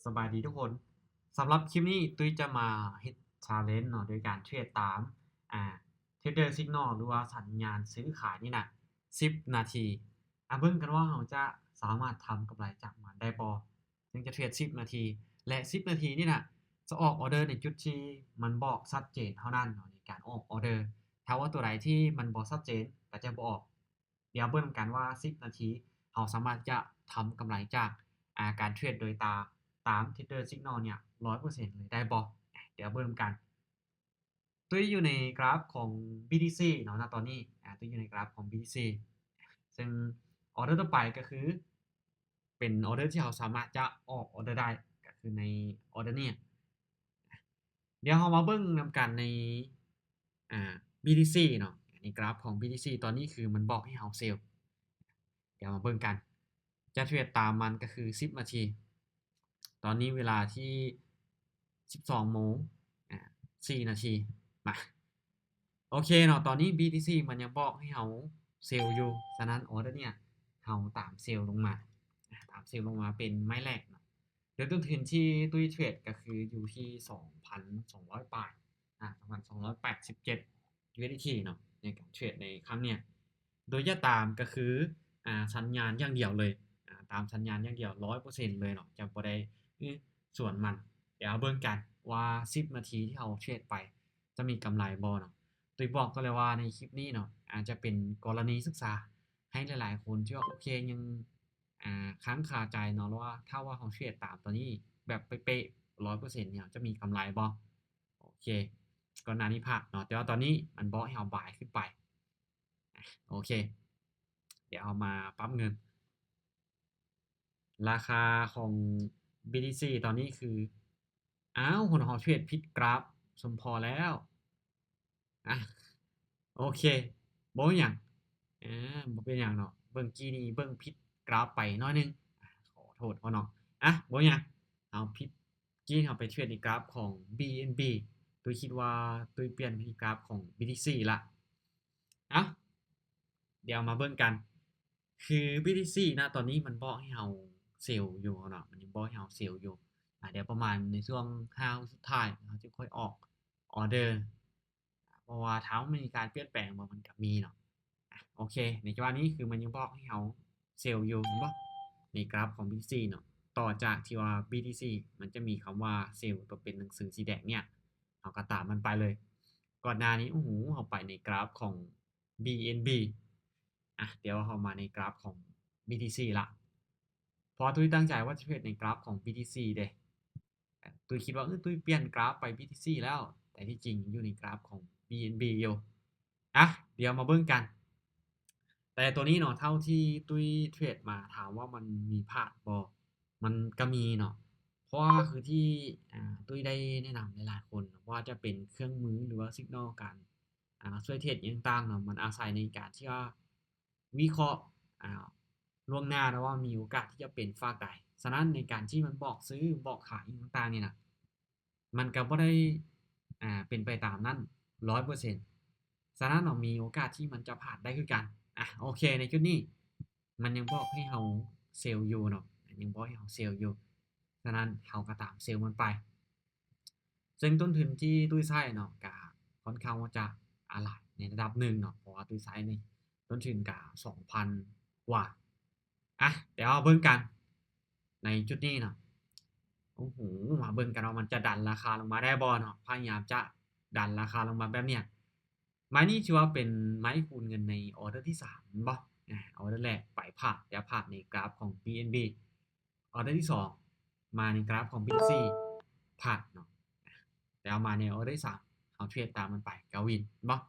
ສະບາຍດີທຸກຄົນ, ສຳລັບຄລິບນີ້ຕຸ້ຍຈະມາເຮັດ challenge ເນາະ ໂດຍການເທຣດຕາມ ອ່າ trader signal ຫຼືວ່າສັນຍານຊື້ຂາຍນີ້ນະ ສິບນາທີ. ອາ ເບິ່ງກັນວ່າເຮົາຈະສາມາດທຳກຳໄລຈາກມັນໄດ້ບໍ່? ເຊິ່ງຈະເທຣດສິບນາທີ ແລະ ສິບນາທີນີ້ນະ ຈະອອກອອເດີໃນຈຸດທີ່ມັນບອກຊັດເຈນເທົ່ານັ້ນເນາະ ໃນການອອກອອເດີ. ຖ້າວ່າຕົວໃດທີ່ມັນບໍ່ຊັດເຈນ ກໍຈະບໍ່ອອກ. ດຽວເບິ່ງນຳກັນວ່າສິບນາທີ ເຮົາສາມາດຈະທຳກຳໄລຈາກ ອາ ການເທຣດໂດຍຕາ ຕາມ trader signal ເນຍ ຮ້ອຍເປີເຊັນເລີຍໄດ້ບໍ່? ດຽວເບິ່ງນຳກັນ. ຕຸ້ຍຢູ່ໃນກຣາຟຂອງ BTC ເນາະ ນະຕອນນີ້ ອາ ຕຸ້ຍຢູ່ໃນກຣາຟຂອງ BTC ເຊິ່ງອອເດີຕໍ່ໄປກໍຄື ເປັນອອເດີທີ່ເຮົາສາມາດຈະອອກອອເດີໄດ້ ກໍຄືໃນອອເດີນີ້. ດຽວເຮົາມາເບິ່ງນຳກັນໃນ ອາ BTC ເນາະ ໃນກຣາຟຂອງ BTC ຕອນນີ້ຄືມັນບອກໃຫ້ເຮົາເຊວ. ດຽວມາເບິ່ງກັນ ຈະເທຣດຕາມມັນກໍຄືສິບນາທີ. ຕອນນີ້ເວລາທີ່ສິບສອງໂມງ ອາ ສີ່ນາທີ. ມາ ໂອເຄເນາະ ຕອນນີ້ BTC ມັນຍັງບອກໃຫ້ເຮົາເຊວຢູ່, ສະນັ້ນອອເດີເນຍ ເຮົາຕາມເຊວລົງມາ ອາ ຕາມເຊວລົງມາເປັນໄມ້ແລກເນາະ. ໂດຍຕົ້ນທຶນທີ່ຕຸ້ຍເທຣດກໍຄືຢູ່ທີ່ສອງພັນສອງຮ້ອຍປາຍ ອາ ສອງພັນສອງຮ້ອຍແປດສິບເຈັດ USDT ເນາະ ໃນການເທຣດໃນຄັ້ງເນຍ. ໂດຍຈະຕາມກໍຄື ອາ ສັນຍານຢ່າງດຽວເລີຍ ອາ ຕາມສັນຍານຢ່າງດຽວ ຮ້ອຍເປີເຊັນເລີຍເນາະ ຈະບໍ່ໄດ້ ອື ສວນມັນ. ດຽວເຮົາເບິ່ງກັນວ່າສິບນາທີທີ່ເຮົາເທຣດໄປຈະມີກຳໄລບໍ່ເນາະ. ຕຸ້ຍບອກໄວ້ເລີຍວ່າໃນຄລິບນີ້ເນາະ ອາດຈະເປັນກໍລະນີສຶກສາໃຫ້ຫຼາຍໆຄົນທີ່ວ່າ ໂອເຄ ຍັງ ອາ ຄ້າງຄາໃຈເນາະ ວ່າຖ້າວ່າເຮົາເທຣດຕາມຕົວນີ້ແບບເປະໆ ຮ້ອຍເປີເຊັນເນຍ ຈະມີກຳໄລບໍ່? ໂອເຄ ກ່ອນໜ້ານີ້ພາດເນາະ ແຕ່ວ່າຕອນນີ້ມັນບອກໃຫ້ເຮົາບາຍຂຶ້ນໄປ. ໂອເຄ ດຽວເຮົາມາປັບເງິນ. ລາຄາຂອງ BTC ຕອນນີ້ຄື ອ້າວ ຄົນເຮົາເທຣດຜິດກຣາຟສົມພໍແລ້ວ. ອາ ໂອເຄ ບໍ່ເປັນຫຍັງ ອາ ບໍ່ເປັນຫຍັງເນາະ. ເບິ່ງກີ້ນີ້ເບິ່ງຜິດກຣາຟໄປໜ້ອຍໜຶ່ງ ອາ ຂໍໂທດເນາະ. ອາ ບໍ່ເປັນຫຍັງ ເຮົາຜິດ ກີ້ເຮົາໄປເທຣດໃນກຣາຟຂອງ BNB ຕຸ້ຍຄິດວ່າຕຸ້ຍປ່ຽນໄປທີ່ກຣາຟຂອງ BTC ລະ. ເອົ້າ ດຽວມາເບິ່ງກັນ ຄື BTC ນະຕອນນີ້ມັນບອກໃຫ້ເຮົາເຊວຢູ່ເນາະ ມັນຍັງບອກໃຫ້ເຮົາເຊວຢູ່. ອາ ດຽວປະມານໃນຊ່ວງຫ້າວິສຸດທ້າຍ ເຮົາຈະຄ່ອຍອອກອອເດີ ເພາະວ່າຖ້າມັນມີການປ່ຽນແປງບໍ່ ມັນກໍມີເນາະ. ອາ ໂອເຄ ໃນຈັງຫວະນີ້ຄືມັນຍັງບອກໃຫ້ເຮົາເຊວຢູ່ ເຫັນບໍ່ ໃນກຣາຟຂອງ BTC ເນາະ. ຕໍ່ຈາກທີ່ວ່າ BTC ມັນຈະມີຄຳວ່າເຊວຕົວເປັນໜັງສືສີແດງເນຍ ເຮົາກໍຕາມມັນໄປເລີຍ. ກ່ອນໜ້ານີ້ ໂອ້ໂຫ ເຮົາໄປໃນກຣາຟຂອງ BNB ອາ ດຽວເຮົາມາໃນກຣາຟຂອງ BTC ລະ ເພາະວ່າຕຸ້ຍຕັ້ງໃຈວ່າຈະເທຣດໃນກຣາຟຂອງ BTC ເດ້. ຕຸ້ຍຄິດວ່າ ເອີ ຕຸ້ຍປ່ຽນກຣາຟໄປ BTC ແລ້ວ ແຕ່ທີ່ຈິງຢູ່ໃນກຣາຟຂອງ BNB ຢູ່. ອາ ດຽວມາເບິ່ງກັນ. ແຕ່ຕົວນີ້ເນາະ ເທົ່າທີ່ຕຸ້ຍເທຣດມາ ຖາມວ່າມັນມີພາດບໍ່? ມັນກໍມີເນາະ ເພາະວ່າຄືທີ່ ອາ ຕຸ້ຍໄດ້ແນະນຳຫຼາຍໆຄົນ ບໍ່ວ່າຈະເປັນເຄື່ອງມື ຫຼືວ່າ signal ການ ອາ ຊ່ວຍເທຣດຫຍັງຕ່າງໆເນາະ ມັນອາໄສໃນການທີ່ວ່າວິເຄາະ ອາ ລ່ວງໜ້າໄດ້ວ່າມີໂອກາດທີ່ຈະເປັນຟາກໃດ. ສະນັ້ນໃນການທີ່ມັນບອກຊື້ບອກຂາຍຫຍັງຕ່າງໆນີ້ນະ ມັນກໍບໍ່ໄດ້ ອາ ເປັນໄປຕາມນັ້ນຮ້ອຍເປີເຊັນ. ສະນັ້ນເນາະ ມີໂອກາດທີ່ມັນຈະພາດໄດ້ຄືກັນ. ອາ ໂອເຄ ໃນຈຸດນີ້ມັນຍັງບອກໃຫ້ເຮົາເຊວຢູ່ເນາະ ຍັງບອກໃຫ້ເຮົາເຊວຢູ່. ສະນັ້ນເຮົາກໍຕາມເຊວມັນໄປ. ເຊິ່ງຕົ້ນທຶນທີ່ຕຸ້ຍໃຊ້ເນາະ ກະຄ່ອນຂ້າງວ່າຈະ ອາ ຫຼາຍໃນລະດັບໜຶ່ງເນາະ ເພາະວ່າຕຸ້ຍໃຊ້ໃນຕົ້ນທຶນກະສອງພັນກວ່າ. ອາ ດຽວເຮົາເບິ່ງກັນໃນຈຸດນີ້ເນາະ. ໂອ້ໂຫ ມາເບິ່ງກັນວ່າມັນຈະດັນລາຄາລົງມາໄດ້ບໍ່ເນາະ. ພະຍາຍາມຈະດັນລາຄາລົງມາແບບເນີ້ຍ. ໄມ້ນີ້ຖືວ່າເປັນໄມ້ຄູນເງິນໃນອອເດີທີສາມແມ່ນບໍ່? ອາ ອອເດີແລກໄປພາດ ແລ້ວພາດໃນກຣາຟຂອງ BNB. ອອເດີທີສອງມາໃນກຣາຟຂອງ BTC ພາດເນາະ ແລ້ວມາໃນອອເດີທີສາມ ເຮົາເທຣດຕາມມັນໄປ ກໍວິນ ເຫັນບໍ່?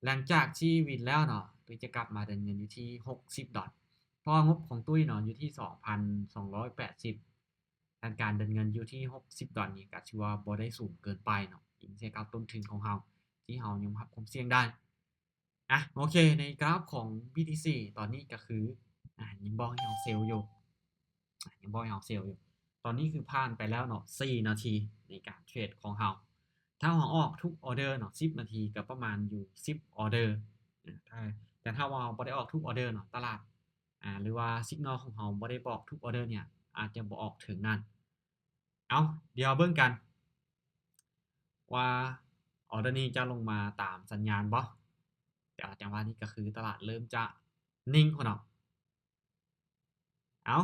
ຫຼັງຈາກທີ່ວິນແລ້ວເນາະ ຕຸ້ຍຈະກັບມາເດີນເງິນຢູ່ທີ່ຫົກສິບດອນ ເພາະວ່າງົບຂອງຕຸ້ຍເນາະ ຢູ່ທີ່ສອງພັນສອງຮ້ອຍແປດສິບ ທາງການເດີນເງິນຢູ່ທີ່ຫົກສິບດອນນີ້ ກໍຖືວ່າບໍ່ໄດ້ສູງເກີນໄປເນາະ ອີງໃສ່ກັບຕົ້ນທຶນຂອງເຮົາ ທີ່ເຮົາຍອມຮັບຄວາມສ່ຽງໄດ້. ອາ ໂອເຄ ໃນກຣາຟຂອງ BTC ຕອນນີ້ກໍຄື ອາ ຍັງບອກໃຫ້ເຮົາເຊວຢູ່ ອາ ຍັງບອກໃຫ້ເຮົາເຊວຢູ່. ຕອນນີ້ຄືຜ່ານໄປແລ້ວເນາະ ສີ່ນາທີໃນການເທຣດຂອງເຮົາ. ຖ້າເຮົາອອກທຸກອອເດີເນາະ ສິບນາທີກໍປະມານຢູ່ສິບອອເດີ. ອາ ແຕ່ຖ້າວ່າເຮົາບໍ່ໄດ້ອອກທຸກອອເດີເນາະ ຕະຫຼາດ ອາ ຫຼືວ່າ signal ຂອງເຮົາບໍ່ໄດ້ບອກທຸກອອເດີເນຍ ອາດຈະບໍ່ອອກເຖິງນັ້ນ. ເອົາ ດຽວເບິ່ງກັນວ່າອໍເດີນີ້ຈະລົງມາຕາມສັນຍານບໍ່. ແຕ່ວ່າຈັງຫວະນີ້ກໍຄືຕະຫຼາດເລີ່ມຈະນິ່ງພຸ້ນເນາະ. ເອົາ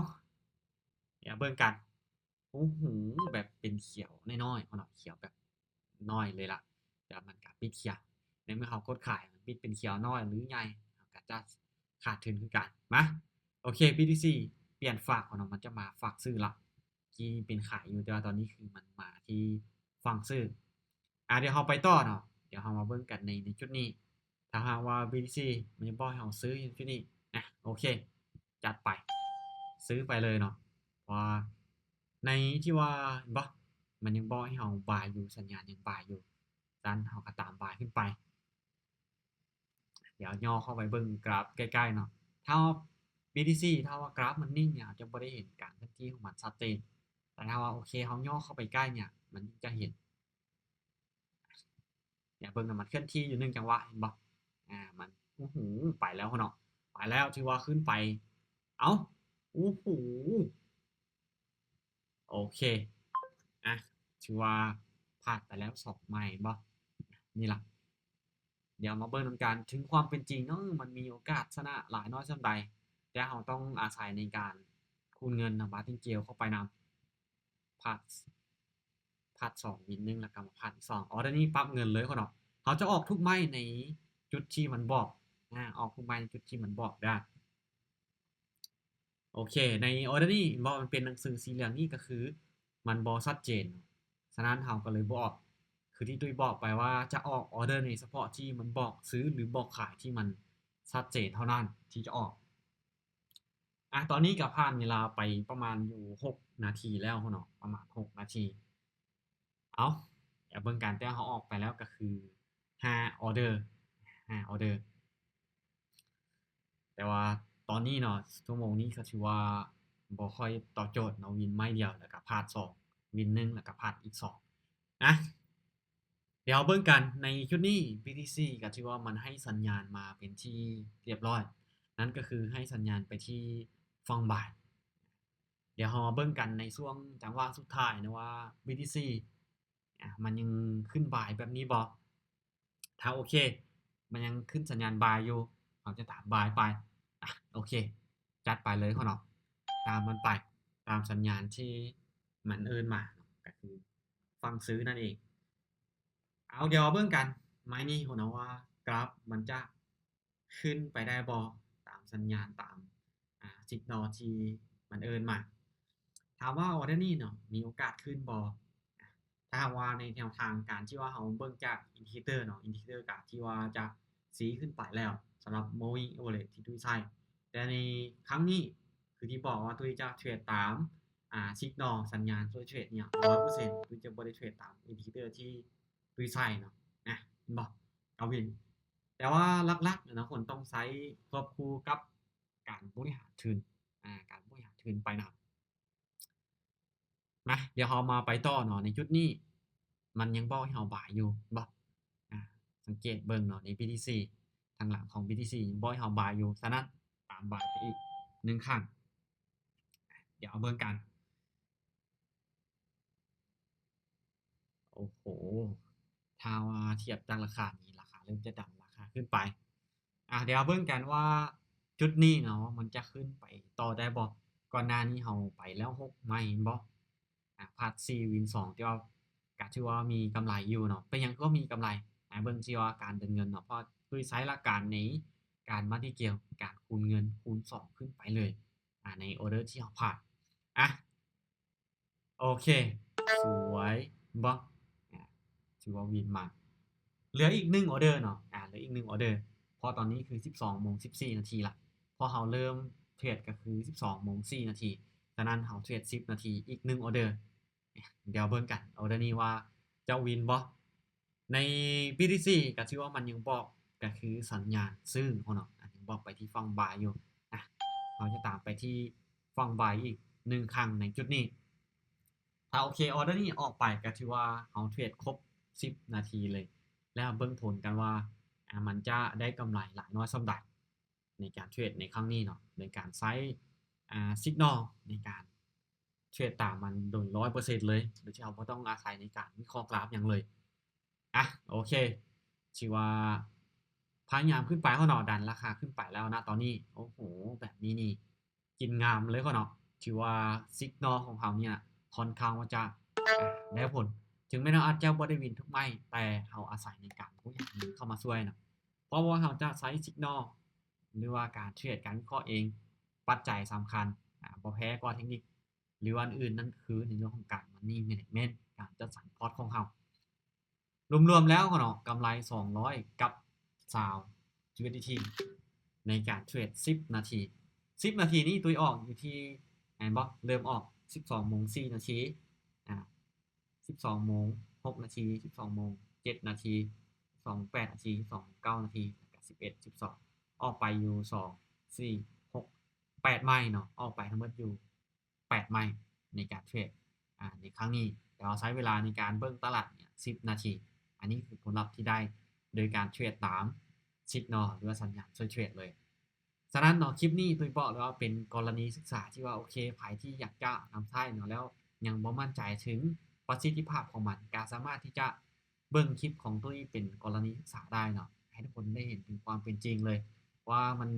ດຽວເບິ່ງກັນ. ໂອ້ໂຫ ແບບເປັນຂຽວນ້ອຍໆ ພຸ້ນເນາະ ຂຽວແບບນ້ອຍເລີຍລະ. ແລ້ວມັນກໍປິດຂຽວ ໃນເມື່ອເຮົາກົດຂາຍ ມັນປິດເປັນຂຽວນ້ອຍຫຼືໃຫຍ່ ເຮົາກໍຈະຂາດທຶນຄືກັນ. ມາ ໂອເຄ ບີທີຊີ ປ່ຽນຟາກພຸ້ນເນາະ ມັນຈະມາຟາກຊື້ລະ. ກີ້ເປັນຂາຍຢູ່ ແຕ່ວ່າຕອນນີ້ຄືມັນມາທີ່ຝັ່ງຊື້. ອາ ດຽວເຮົາໄປຕໍ່ເນາະ ດຽວເຮົາມາເບິ່ງກັນໃນ ໃນຈຸດນີ້. ຖ້າຫາກວ່າບີທີຊີມັນຈະບອກໃຫ້ເຮົາຊື້ຢູ່ຈຸດນີ້ ອາ ໂອເຄ ຈັດໄປ ຊື້ໄປເລີຍເນາະ. ເພາະວ່າໃນທີ່ວ່າ ເຫັນບໍ່ ມັນຍັງບອກໃຫ້ເຮົາບາຍຢູ່ ສັນຍານຍັງບາຍຢູ່. ຊັ້ນເຮົາກໍຕາມບາຍຂຶ້ນໄປ. ດຽວຫຍໍ້ເຂົ້າໄປເບິ່ງກຣາຟໃກ້ໆເນາະ. ຖ້າບີທີຊີ ຖ້າວ່າກຣາຟມັນນິ່ງເນຍ ເຮົາຈະບໍ່ໄດ້ເຫັນການເຄື່ອນທີ່ຂອງມັນຊັດເຈນ. ແຕ່ຖ້າວ່າ ໂອເຄ ເຮົາຫຍໍ້ເຂົ້າໄປໃກ້ເນຍ ມັນຈະເຫັນ. ດຽວເບິ່ງນຳ ມັນເຄື່ອນທີ່ຢູ່ໜຶ່ງຈັງຫວະ ເຫັນບໍ່? ອາ ມັນ ໂອ້ໂຫ ໄປແລ້ວເນາະ ໄປແລ້ວ ຖືວ່າຂຶ້ນໄປ. ເອົ້າ ໂອ້ໂຫ ໂອເຄ ອາ ຖືວ່າພາດໄປແລ້ວສອງໄມ້ ເຫັນບໍ່? ນີ້ລະ ດຽວມາເບິ່ງນຳກັນ ເຖິງຄວາມເປັນຈິງເນາະ ມັນມີໂອກາດຊະນະຫຼາຍນ້ອຍສ່ຳໃດ ແຕ່ເຮົາຕ້ອງອາໄສໃນການຄູນເງິນນຳ Martingale ເຂົ້າໄປນຳ. ພາດ ພາດສອງ ວິນໜຶ່ງ ແລ້ວກໍມາພາດອີກສອງ. ອໍເດີນີ້ປັບເງິນເລີຍເນາະ ເຮົາຈະອອກທຸກໄມ້ໃນຈຸດທີ່ມັນບອກ ອາ ອອກທຸກໄມ້ໃນຈຸດທີ່ມັນບອກເດີ້. ໂອເຄ ໃນອໍເດີນີ້ ເຫັນບໍ່ ມັນເປັນໜັງສືສີເຫຼືອງນີ້ ກໍຄືມັນບໍ່ຊັດເຈນ ສະນັ້ນເຮົາກໍເລີຍບໍ່ອອກ. ຄືທີ່ຕຸ້ຍບອກໄປວ່າຈະອອກອໍເດີໃນສະເພາະທີ່ມັນບອກຊື້ ຫຼື ບອກຂາຍທີ່ມັນຊັດເຈນເທົ່ານັ້ນທີ່ຈະອອກ. ອາ ຕອນນີ້ກໍຜ່ານເວລາໄປປະມານຢູ່ຫົກນາທີແລ້ວເນາະ ປະມານຫົກນາທີ. ເອົາ ດຽວເບິ່ງກັນ ແຕ່ເຮົາອອກໄປແລ້ວກໍຄືຫ້າອໍເດີ ຫ້າອໍເດີ. ແຕ່ວ່າຕອນນີ້ເນາະ ຊົ່ວໂມງນີ້ກໍຖືວ່າບໍ່ຄ່ອຍຕອບໂຈດເນາະ ວິນໄມ້ດຽວ ແລ້ວກໍພາດສອງ ວິນໜຶ່ງ ແລ້ວກໍພາດອີກສອງ. ອາ ດຽວເຮົາເບິ່ງກັນໃນຈຸດນີ້ ບີທີຊີ ກໍຖືວ່າມັນໃຫ້ສັນຍານມາເປັນທີ່ຮຽບຮ້ອຍ ນັ້ນກໍຄືໃຫ້ສັນຍານໄປທີ່ຝັ່ງບາຍ. ດຽວເຮົາມາເບິ່ງກັນໃນຊ່ວງຈັງຫວະສຸດທ້າຍນະວ່າ ບີທີຊີ ອາ ມັນຍັງຂຶ້ນບາຍແບບນີ້ບໍ່? ຖ້າໂອເຄ ມັນຍັງຂຶ້ນສັນຍານບາຍຢູ່ ເຮົາຈະຕາມບາຍໄປ. ອາ ໂອເຄ ຈັດໄປເລີຍເນາະ ຕາມມັນໄປ ຕາມສັນຍານທີ່ມັນເອີ້ນມາເນາະ ກໍຄືຝັ່ງຊື້ນັ້ນເອງ. ເອົາ ດຽວເບິ່ງກັນ ໄມ້ນີ້ເນາະ ວ່າກຣາຟມັນຈະຂຶ້ນໄປໄດ້ບໍ່ ຕາມສັນຍານ ຕາມ ອາ signal ທີ່ມັນເອີ້ນມາ. ຖາມວ່າອໍເດີນີ້ເນາະ ມີໂອກາດຂຶ້ນບໍ່? ຖ້າຫາກວ່າໃນແນວທາງການທີ່ວ່າເຮົາເບິ່ງຈາກ indicator ເນາະ indicator ກະທີ່ວ່າຈະຊີ້ຂຶ້ນໄປແລ້ວ ສຳລັບ moving average ທີ່ຕຸ້ຍໃຊ້. ແຕ່ໃນຄັ້ງນີ້ ຄືທີ່ບອກວ່າຕຸ້ຍຈະເທຣດຕາມ ອາ signal ສັນຍານ ໂດຍເທຣດເນຍ ຮ້ອຍເປີເຊັນ ຕຸ້ຍຈະບໍ່ໄດ້ເທຣດຕາມ indicator ທີ່ຕຸ້ຍໃຊ້ເນາະ. ອາ ເຫັນບໍ່? ກະວິນ. ແຕ່ວ່າຫຼັກໆນະ ຄົນຕ້ອງໃຊ້ຄວບຄູ່ກັບການບໍລິຫານທຶນ ອາ ການບໍລິຫານທຶນໄປນຳ. ມາ ດຽວເຮົາມາໄປຕໍ່ເນາະ ໃນຈຸດນີ້ມັນຍັງບອກໃຫ້ເຮົາບາຍຢູ່ ເຫັນບໍ່? ອາ ສັງເກດເບິ່ງເນາະ ໃນ ບີທີຊີ ທາງຫຼັງຂອງ ບີທີຊີ ຍັງບອກໃຫ້ເຮົາບາຍຢູ່ ສະນັ້ນຕາມບາຍໄປອີກໜຶ່ງຄັ້ງ. ດຽວເຮົາເບິ່ງກັນ. ໂອ້ໂຫ ຖ້າວ່າທຽບຈາກລາຄານີ້ ລາຄາເລີ່ມຈະດັນລາຄາຂຶ້ນໄປ. ອາ ດຽວເຮົາເບິ່ງກັນວ່າຈຸດນີ້ເນາະ ມັນຈະຂຶ້ນໄປຕໍ່ໄດ້ບໍ່? ກ່ອນໜ້ານີ້ເຮົາໄປແລ້ວຫົກໄມ້ ເຫັນບໍ່? ອາ ພາດສີ່ ວິນສອງ ທີ່ວ່າ ກະຖືວ່າມີກຳໄລຢູ່ເນາະ. ເປັນຫຍັງຄືວ່າມີກຳໄລ? ອາ ເບິ່ງທີ່ວ່າການເດີນເງິນເນາະ ເພາະວ່າໂດຍໃຊ້ຫຼັກການໃນການ Martingale ການຄູນເງິນຄູນສອງຂຶ້ນໄປເລີຍ ອາ ໃນ order ທີ່ເຮົາພາດ. ອາ ໂອເຄ ສວຍ ເຫັນບໍ່? ອາ ຖືວ່າວິນມາ. ເຫຼືອອີກໜຶ່ງ order ເນາະ ອາ ເຫຼືອອີກໜຶ່ງ order ເພາະຕອນນີ້ຄືສິບສອງໂມງສິບສີ່ນາທີລະ ເພາະເຮົາເລີ່ມເທຣດກໍຄືສິບສອງໂມງສີ່ນາທີ ສະນັ້ນເຮົາເທຣດສິບນາທີ ອີກໜຶ່ງ order. ດຽວເບິ່ງກັນ order ນີ້ວ່າຈະວິນບໍ່? ໃນ ບີທີຊີ ກໍຖືວ່າມັນຍັງບອກ ກໍຄືສັນຍານຊື້ເນາະ ອາ ຍັງບອກໄປທີ່ຝັ່ງບາຍຢູ່. ອາ ເຮົາຈະຕາມໄປທີ່ຝັ່ງບາຍອີກໜຶ່ງຄັ້ງໃນຈຸດນີ້. ຖ້າໂອເຄ order ນີ້ອອກໄປ ກໍຖືວ່າເຮົາເທຣດຄົບສິບນາທີເລີຍ ແລ້ວເບິ່ງຜົນກັນວ່າ ອາ ມັນຈະໄດ້ກຳໄລຫຼາຍນ້ອຍສ່ຳໃດ ໃນການເທຣດໃນຄັ້ງນີ້ເນາະ ໂດຍການໃຊ້ ອາ signal ໃນການ ເທຣດຕາມມັນໂດຍຮ້ອຍເປີເຊັນເລີຍ ໂດຍທີ່ເຮົາບໍ່ຕ້ອງອາໄສໃນການວິເຄາະກຣາຟຫຍັງເລີຍ. ອ່ະ ໂອເຄ ຖືວ່າພະຍາຍາມຂຶ້ນໄປເນາະ ດັນລາຄາຂຶ້ນໄປແລ້ວນະຕອນນີ້. ໂອ້ໂຫ ແບບນີ້ນີ້ກິນງາມເລີຍເນາະ. ຖືວ່າ signal ຂອງເຮົານີ້ນະ ຄ່ອນຂ້າງວ່າຈະ ອາ ໄດ້ຜົນ. ເຖິງແມ່ນເຮົາອາດຈະບໍ່ໄດ້ວິນທຸກໄມ້ ແຕ່ເຮົາອາໄສໃນການ ໂອ້ຍ ເຂົ້າມາຊ່ວຍເນາະ. ເພາະວ່າເຮົາຈະໃຊ້ signal ຫຼືວ່າການເທຣດ ການວິເຄາະເອງ ປັດໄຈສຳຄັນ ອາ ບໍ່ແພ້ກວ່າເທັກນິກ ຫຼືວ່າອື່ນໆ ນັ້ນຄືໃນເລື່ອງຂອງການ money management ການຈັດສັນພອດຂອງເຮົາ. ລວມໆແລ້ວເນາະ ກຳໄລສອງຮ້ອຍກັບຊາວ USDT ໃນການເທຣດສິບນາທີ. ສິບນາທີນີ້ຕຸ້ຍອອກຢູ່ທີ່ ແມ່ນບໍ່? ເລີ່ມອອກສິບສອງໂມງສີ່ນາທີ ອາ ສິບສອງໂມງຫົກນາທີ ສິບສອງໂມງເຈັດນາທີ ສິບສອງໂມງແປດນາທີ ສິບສອງໂມງເກົ້ານາທີ ແລ້ວກໍສິບເອັດ ສິບສອງ ອອກໄປຢູ່ສອງ ສີ່ ຫົກ ແປດໄມ້ເນາະ ອອກໄປທັງໝົດຢູ່ ແປດໄມ້ໃນການເທຣດ ອາ ໃນຄັ້ງນີ້. ແຕ່ວ່າໃຊ້ເວລາໃນການເບິ່ງຕະຫຼາດເນຍສິບນາທີ. ອັນນີ້ຄືຜົນລັບທີ່ໄດ້ໂດຍການເທຣດຕາມ signal ຫຼືວ່າສັນຍານຊ່ວຍເທຣດເລີຍ. ສະນັ້ນເນາະ ຄລິບນີ້ຕຸ້ຍບອກເລີຍວ່າເປັນກໍລະນີສຶກສາທີ່ວ່າ ໂອເຄ ໃຜທີ່ຢາກຈະນຳໃຊ້ເນາະ ແລ້ວຍັງບໍ່ໝັ້ນໃຈເຖິງປະສິດທິພາບຂອງມັນ ກໍສາມາດທີ່ຈະ ເບິ່ງຄລິບຂອງຕຸ້ຍເປັນກໍລະນີສຶກສາໄດ້ເນາະ ໃຫ້ທຸກຄົນໄດ້ເຫັນເຖິງຄວາມເປັນຈິງເລີຍ ວ່າມັນ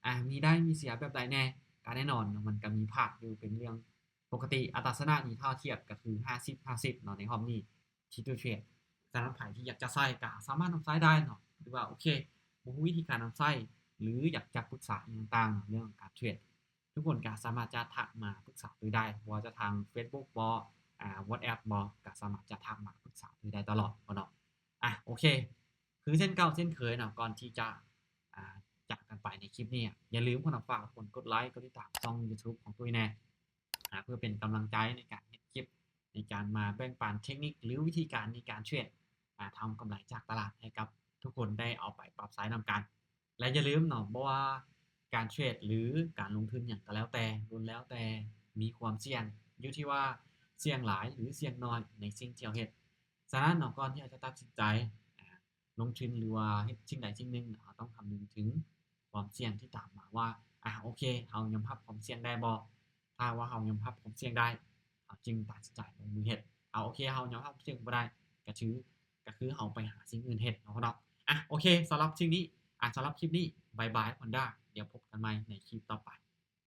ອາ ມີໄດ້ມີເສຍແບບໃດແດ່. ກະແນ່ນອນເນາະ ມັນກະມີພາດຢູ່ເປັນເລື່ອງປົກກະຕິ. ອັດຕາຊະນະນີ້ຖ້າທຽບກະຄືຫ້າສິບຫ້າສິບເນາະ ໃນຮອບນີ້ທີ່ຕຸ້ຍເທຣດ. ສຳລັບໃຜທີ່ຢາກຈະໃຊ້ກະສາມາດນຳໃຊ້ໄດ້ເນາະ ຫຼືວ່າ ໂອເຄ ບໍ່ຮູ້ວິທີການນຳໃຊ້ ຫຼືຢາກຈະປຶກສາອີ່ຫຍັງຕ່າງໆເນາະ ເລື່ອງຂອງການເທຣດ ທຸກຄົນກໍສາມາດຈະທັກມາປຶກສາຕຸ້ຍໄດ້ ບໍ່ວ່າຈະທາງ Facebook ບໍ ອາ WhatsApp ບໍ ກໍສາມາດຈະທັກມາປຶກສາຕຸ້ຍໄດ້ຕະຫຼອດເນາະ. ອາ ໂອເຄ ຄືເຊັ່ນເກົ່າເຊັ່ນເຄີຍເນາະ ກ່ອນທີ່ຈະ ອາ ຈາກກັນໄປໃນຄລິບນີ້ ຢ່າລືມເນາະ ຝາກທຸກຄົນກົດໄລ ກົດຕິດຕາມຊ່ອງ YouTube ຂອງຕຸ້ຍແດ່ ອາ ເພື່ອເປັນກຳລັງໃຈໃນການເຮັດຄລິບ ໃນການມາແບ່ງປັນເທັກນິກ ຫຼື ວິທີການໃນການເທຣດ ອາ ທຳກຳໄລຈາກຕະຫຼາດໃຫ້ກັບທຸກຄົນໄດ້ເອົາໄປປັບໃຊ້ນຳກັນ. ແລະ ຢ່າລືມເນາະ ບໍ່ວ່າການເທຣດ ຫຼື ການລົງທຶນຫຍັງກໍແລ້ວແຕ່ ລ້ວນແລ້ວແຕ່ມີຄວາມສ່ຽງ ຢູ່ທີ່ວ່າສ່ຽງຫຼາຍ ຫຼື ສ່ຽງໜ້ອຍໃນສິ່ງທີ່ເຮົາເຮັດ. ສະນັ້ນເນາະ ກ່ອນທີ່ເຮົາຈະຕັດສິນໃຈ ອາ ລົງທຶນ ຫຼືວ່າເຮັດສິ່ງໃດສິ່ງໜຶ່ງ ເຮົາຕ້ອງຄຳນຶງເຖິງຄວາມສ່ຽງທີ່ຕາມມາວ່າ ອາ ໂອເຄ ເຮົາຍອມຮັບຄວາມສ່ຽງໄດ້ບໍ່? ຖ້າວ່າເຮົາຍອມຮັບຄວາມສ່ຽງໄດ້ ເຮົາຈຶ່ງຕັດສິນໃຈລົງມືເຮັດ. ເອົາ ໂອເຄ ເຮົາຍອມຮັບຄວາມສ່ຽງບໍ່ໄດ້ ກະຖື ກະຄືເຮົາໄປຫາສິ່ງອື່ນເຮັດເນາະ ເນາະ. ອາ ໂອເຄ ສຳລັບສິ່ງນີ້ ອາ ສຳລັບຄລິບນີ້ ບາຍບາຍ Honda ດຽວພົບກັນໃໝ່ໃນຄລິບຕໍ່ໄປ.